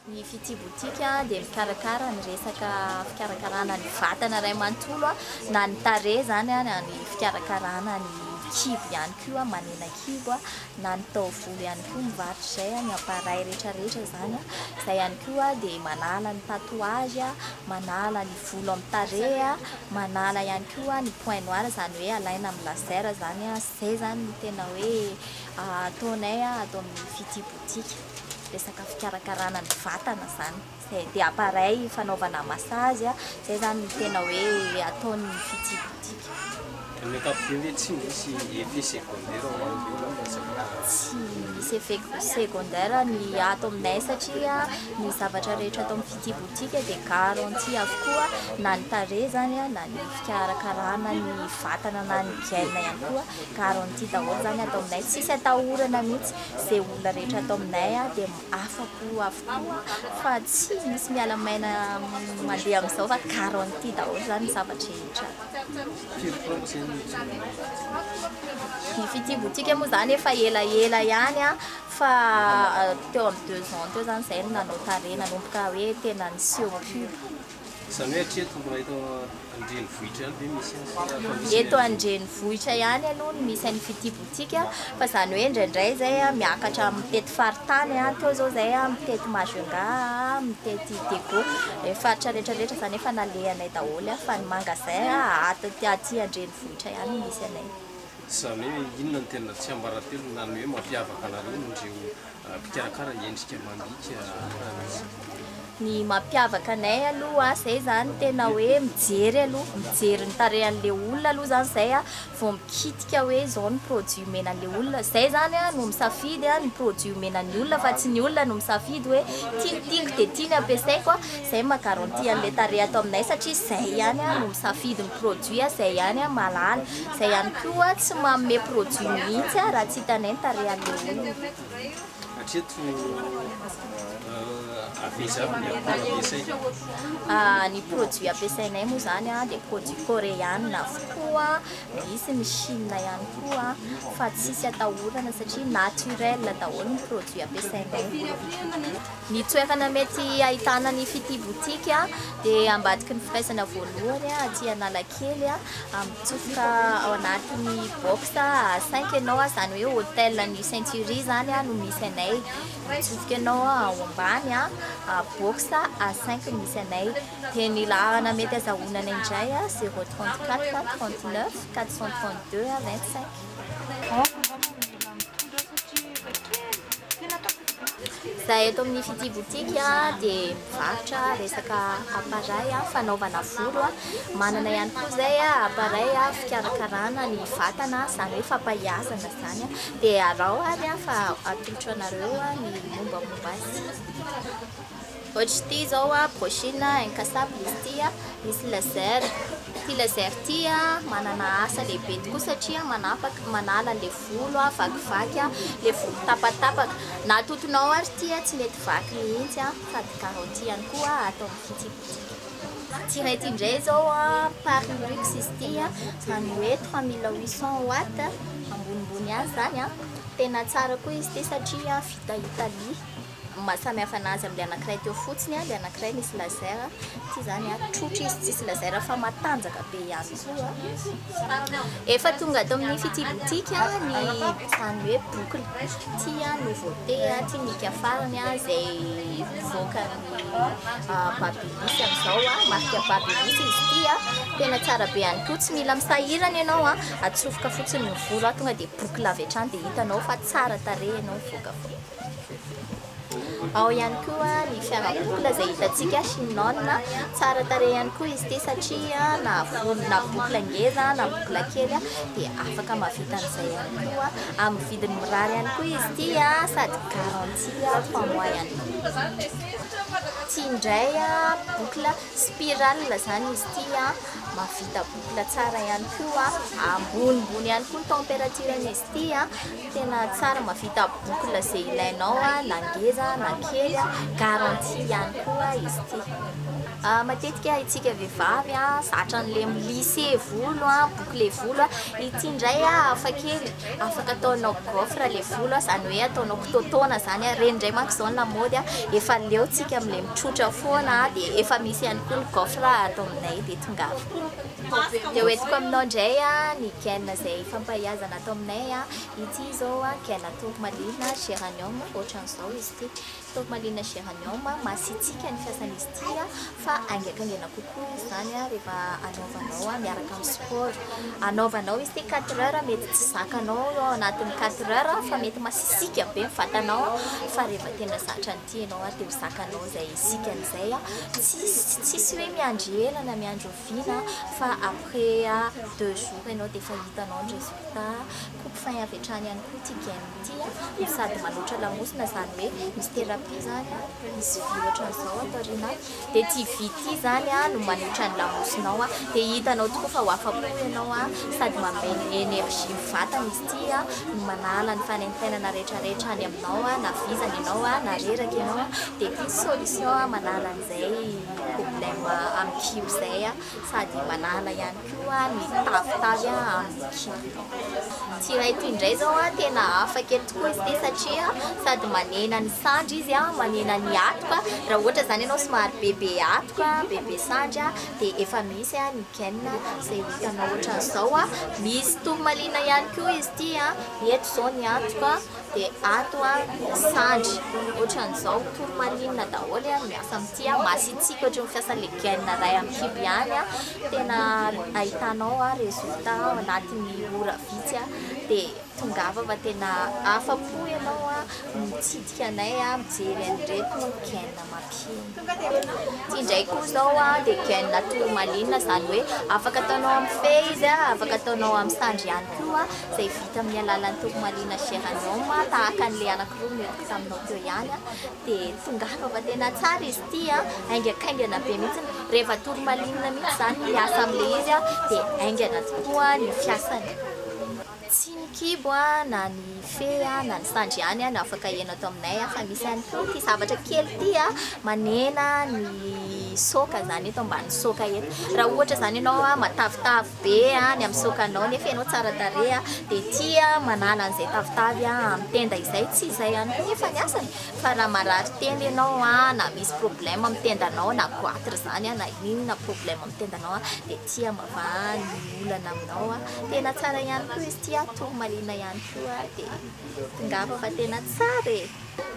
Ny Fitia Boutique dia mikarakara ny resaka fikarakarana ny vatana iray manontolo, na ny tarehy izany, na ny fikarakarana ny kibo ihany koa, manena kibo, na ny taovolo ihany koa mivarotra izay, ny appareil rehetrarehetra izany. Izay ihany koa dia manala ny tatouage, manala ny volo amin'ny tarehy, manala ihany koa ny point noir, izany hoe alaina amin'ny laser izany. Izay izany no tena hoe ataonay ato amin'ny Fitia Boutique. Resaka fikarakarana ny vatana izany, izay dia appareil fanaovana massage, izay izany no tena hoe ataon'ny Fitia Boutique. Amin'ny ankapobeny ve tsy misy effet secondaire ho an'ny olona fa zavatra. Tsy misy effet secondaire ny ato aminay satria ny zavatra rehetra ato amin'ny Fitia Boutique dia garantie avokoa na ny tarehy izany na ny fikarakarana ny vatana na ny gaine ihany koa, garantie daholo izany ato aminay, tsisy atahorana mihitsy. Izay olona rehetra ato aminay dia afa-po avokoa fa tsy misy miala maina mandeha amin'izao fa garantie daholo izany ny zava-drehetra. Firy taona izay no nijoroanao Fitia Boutique? Ny Fitia Boutique moa izany efa elaela ihany fa teo amin'ny deux ans teo izany izay no nanao tarehy nanomboka hoe tena niseho pub. Izany hoe hatreto mbola eto an-drenivohitra ihany ve misy azy sa efa misy Eto an-drenivohitra ihany aloha no misy an'i Fitia Boutique fa izany hoe indraindray izay miakatra mitety faritany, teo izao izay mitety Majunga, mitety Diego, ny faritra rehetra rehetra izany efa nalehanay daholo fa ny magasin ato aty an-drenivohitra ihany no misy anay. Izany hoe inona no tena tsiambaratelo na ny hoe mampiavaka anareo noho ireo mpikarakara endrika amam-bika misy? Ny mampiavaka anay aloha, zay zany tena hoe mijery aloha, mijery ny tarehan'le olona aloha zany zay vao mikitika hoe zao ny produit omena an'le olona, zay zany no misafidy ny produit omena ny olona fa tsy ny olona no misafidy hoe ty no tiako de ty no ampiasaiko, zay maha garantie an'le tarehy ato aminay satria zay ihany no misafidy ny produit, zay ihany mahalala, zay ihany koa tsy manome produit mihitsy raha tsy hitanay ny tarehan'le olona. Hatreto avy aiza avy ny akora ampiasaina? Ny produit ampiasainay moa izany dia produit koreana avokoa, misy ny chine ihany koa fa tsisy atahorana satria naturel daholo ny produit ampiasainay. Ny toerana mety ahitana ny Fitia Boutique dia ambadiky ny firaisana voalohany aty Analakely, mitsofoka ao anatin'ny box A cinq ianao, izany hoe hotel ny Century izany no misy anay, mitsofoka ianao ao ambany, box A cinq no misy anay, dia ny laharana mety azahoana anay indray 034 39 432 25. Izahay eto amin'ny Fitia Boutique dia mivarotra resaka appareil fanaovana volo. Manana ihany koa izay appareil fikarakarana ny vatana, izany hoe fampahiazana izany. Dia araho ary fa atolotro anareo ny mombamomba azy. Ohatr'ity izao brushing incassable izy ity, misy laser. Ity laser ity manana asa lehibe tokoa satria manapaka, manala an'ilay volo vakivaky, ilay volo tapatapaka. Na atotonao ary ity tsy mety vaky mihitsy sady garantie ihany koa ato amin'ny Fitia Boutique. Ity iray ity indray izao Paris Luxe izy ity, izany hoe 3800 watt, ambonimbony ihany izany. Tena tsara koa izy ity satria vita Italie. Ny maha samy hafa anazy amin'ilay anankiray teo fotsiny, ilay anankiray misy laser, ity izany tsotra izy tsisy laser fa matanjaka be ihany koa. Efa tonga ato amin'ny Fitia Boutique ny izany hoe boucle, ity nouveauté, ity mika farany izay mivoakan'ny Babyliss amin'izao, marque Babyliss izy ity, tena tsara be ihany koa, tsy mila misahirana ianao, atsofoka fotsiny ny volo tonga dia boucle avy hatrany dia hitanao fa tsara tarehy ianao mivoaka avy eo. Ao ihany koa ny fiara boucle izay hitantsika Chinon. Tsara tarehy ihany koa izy ity satria na volo na boucle ngeza na boucle kely dia afaka mahavita an'izay ihany koa. Amin'ny vidiny mirary ihany koa izy ity sady garantie trois mois ihany koa. Ity indray boucle spirale izany izy ity, mahavita boucle tsara ihany koa, ambonimbony ihany koa ny température-n'izy ity. Tena tsara mahavita boucle izay ilainao na ngeza na kely. kely, garantie ihany koa izy ity. Matetika isika vehivavy zatra an'ilay mi-lisse volo, boucle volo. Ity indray hafa kely, afaka ataonao gaufre ilay volo, izany hoe ataonao kitoatoana izany. Ireny indray manko izao ny lamaody, efa leo tsika amin'ilay mitrotra foana, dia efa misy ihany koa ny gaufre ato aminay, dia tongava. Dia hoentiko aminao indray ny gaine izay fampahiazana ato aminay. Ity izao gaine tourmaline géranium, ohatran'izao izy ity. Tourmaline géranium, masiatsiaka ny fiasan'izy ity fa haingankaingana kokoa izy izany rehefa anaovanao miaraka amin'ny sport. Anaovanao izy ity 4 heures, mety tsy zakanao ao anatin'ny 4 heures fa mety masisiaka be ny vatanao, fa rehefa tena zatra an'ity ianao dia ho zakanao izay sikany izay. Tsisy hoe miandry ela na miandry oviana fa après 2 jours ianao dia efa hitanao ny résultat. Coupe fin avy hatrany ihany koa ity gaine ity, sady manoatra lamosina, izany hoe misy thérapie izany, misy vy ohatran'izao ato aoriana, dia ity vy ity izany no manoatra ny lamosinao, dia hitanao tokoa fa ho afa-po ianao, sady manome énergie vatana izy ity, no manala ny fanaintainana rehetrarehetra any aminao, na vizana ianao na reraka ianao, dia ity solution manala an'izay problème amin'ny kibo izay, sady manala ihany koa ny tavitavy amin'ny kibo. Ity iray ity indray izao tena hafa kely tokoa izy ity satria sady manena ny sandry izy, manena ny hatoka. Raha ohatra izany ianao somary bebe hatoka, bebe sandry, dia efa misy ny gaine izay ho hitanao ohatran'izao. Misy tourmaline ihany koa izy ity, eto izao ny hatoka, dia ato ny sandry ohatran'izao. Tourmaline daholo miasa amin'ity, masiatsiaka ohatran'ny fiasan'ilay gaine iray amin'ny kibo ihany. Tena ahitanao résultat ao anatin'ny ora vitsy, dia tongava fa tena afa-po ianao mitsidika anay, mijery an'ireto gaine mampihena. Ity indray koa izao dia gaine tourmaline, izany hoe afaka ataonao amin'ny fe izy, afaka ataonao amin'ny sandry ihany koa, izay vita amin'ny alalan'ny tourmaline géranium, tahaka an'ilay anankiroa noentiko taminao teo ihany. Dia tongava fa tena tsara izy ity, haingankaingana be mihitsy. Rehefa tourmaline mihitsy izany miasa amin'ilay izy dia haingana tokoa ny fiasany. Tsy ny kibo na ny fe na ny sandry ihany no afaka heno ato aminay, fa misy ihany koa ity zavatra kely ity manena ny soka izany eto ambany soka eto. Raha ohatra izany ianao matavitavy be ny amin'ny sokanao nefa ianao tsara tarehy, dia ity manala an'izay tavitavy amin'ny tenda izay. Tsy izay ihany koa nefa ny asany, fa raha marary tenda ianao na misy problème amin'ny tendanao na goitre izany na inona problème amin'ny tendanao, dia ity mavaha ny olana aminao. Tena tsara ihany koa izy ity, tourmaline ihany koa, dia tongava fa tena tsara e.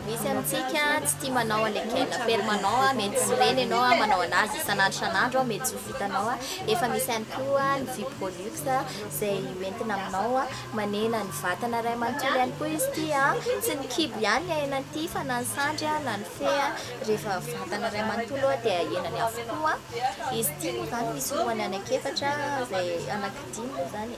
Misy amintsika tsy tia manao an'ilay gaine permanent, mety tsy reny ianao manao anazy isan'andro isan'andro, mety tsy ho vitanao. Efa misy ihany koa ny Vibrolux izay hoentina aminao, manena ny vatana iray manontolo ihany koa izy ity. Tsy ny kibo ihany ny ahenan'ity fa na ny sandry na ny fe, rehefa vatana iray manontolo dia ahenany avokoa. Izy ity moa izany misy lohany anankiefatra, izay anankidimy moa izany,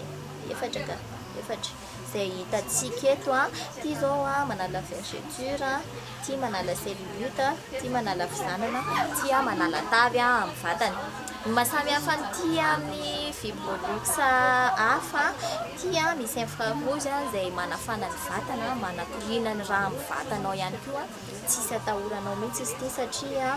efatra ka, efatra izay hitantsika eto. Ity izao manala vergeture, ity manala cellulite, ity manala fizanana, ity manala tavy amin'ny vatana. Ny mahasamy hafa an'ity amin'ny Vibrolux hafa, ity misy infrarouge izay manafana ny vatana, manakoriana ny rà amin'ny vatanao ihany koa. Tsisy atahoranao mihitsy izy ity satria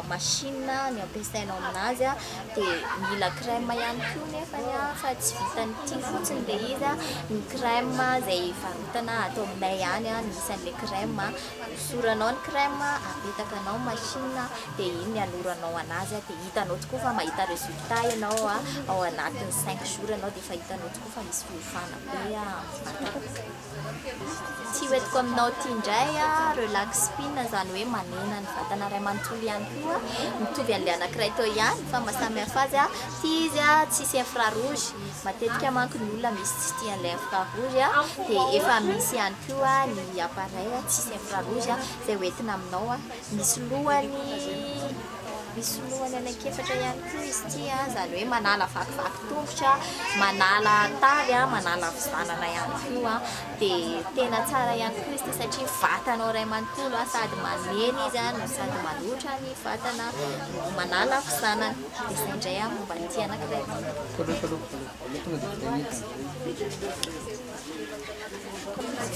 machine ny ampiasainao aminazy, dia mila crème ihany koa nefany fa tsy vitan'ity fotsiny ilay izy. Ny crème izay varotana ato aminay ihany no misy an'ilay crème, hosoranao ny crème, apetakanao machine, dia iny ny anoranao anazy, dia hitanao tokoa fa mahita résultat ianao ao anatin'ny 5 jours ianao dia efa hitanao tokoa fa misy fiovana be amin'ny vatana. Ity hoentiko aminao ity indray relax spin, izany hoe manena ny vatana iray manontolo ihany koa, mitovy an'ilay anankiray teo ihany fa mahasamy hafa azy. Ity izy tsisy infrarouge, matetika manko ny olona misy tsy tia an'ilay infrarouge, dia efa misy ihany koa ny appareil tsisy infrarouge izay hoentina aminao. Misy lohany anankiefatra ihany koa izy ity, izany hoe manala vakivaky tongotra, manala tavy, manala fizanana ihany koa. Dia tena tsara ihany koa izy ity satria vatanao iray manontolo sady manena izy no sady manotra ny vatana no manala fizanana. Dia izay indray momba an'ity anankiray ity.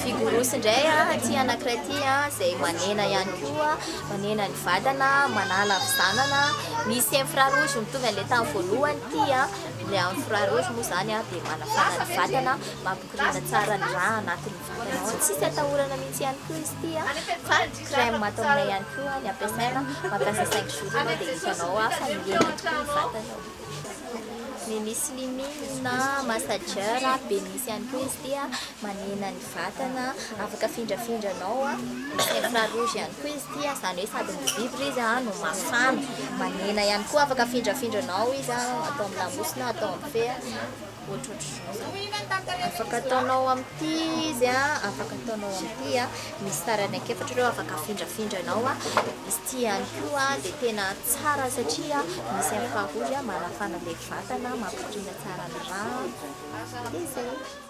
Vigorous indray ity anankiray ity izay manena ihany koa, manena ny vatana, manala havizanana. Misy infrarouge mitovy an'ilay tamin'ny voalohany ity. Ilay infrarouge moa izany dia manafana ny vatana, mampikoriana tsara ny rà anatin'ny vatana ao. Tsisy atahorana mihitsy ihany koa izy ity fa crème ato aminay ihany koa ny ampiasaina. Mampiasa 5 jours ianao dia hitanao fa mihena tokoa ny vatanao. Ny misy limine, massageur, be misy ihany koa izy ity, manena ny vatana, afaka afindrafindranao. Misy infrarouge ihany koa izy ity, izany hoe sady mi-vibre izy no mafana. Manena ihany koa, afaka afindrafindranao izy, atao amin'ny lamosina, atao amin'ny fe, ohatrohatr'izao zany. Afaka ataonao amin'ity izy, afaka ataonao amin'ity, misy sarany anankiefatra ireo afaka afindrafindranao. Izy ity ihany koa dia tena tsara satria misy infrarouge manafana ilay vatana, mampikoriana tsara ny rà. Dia izay.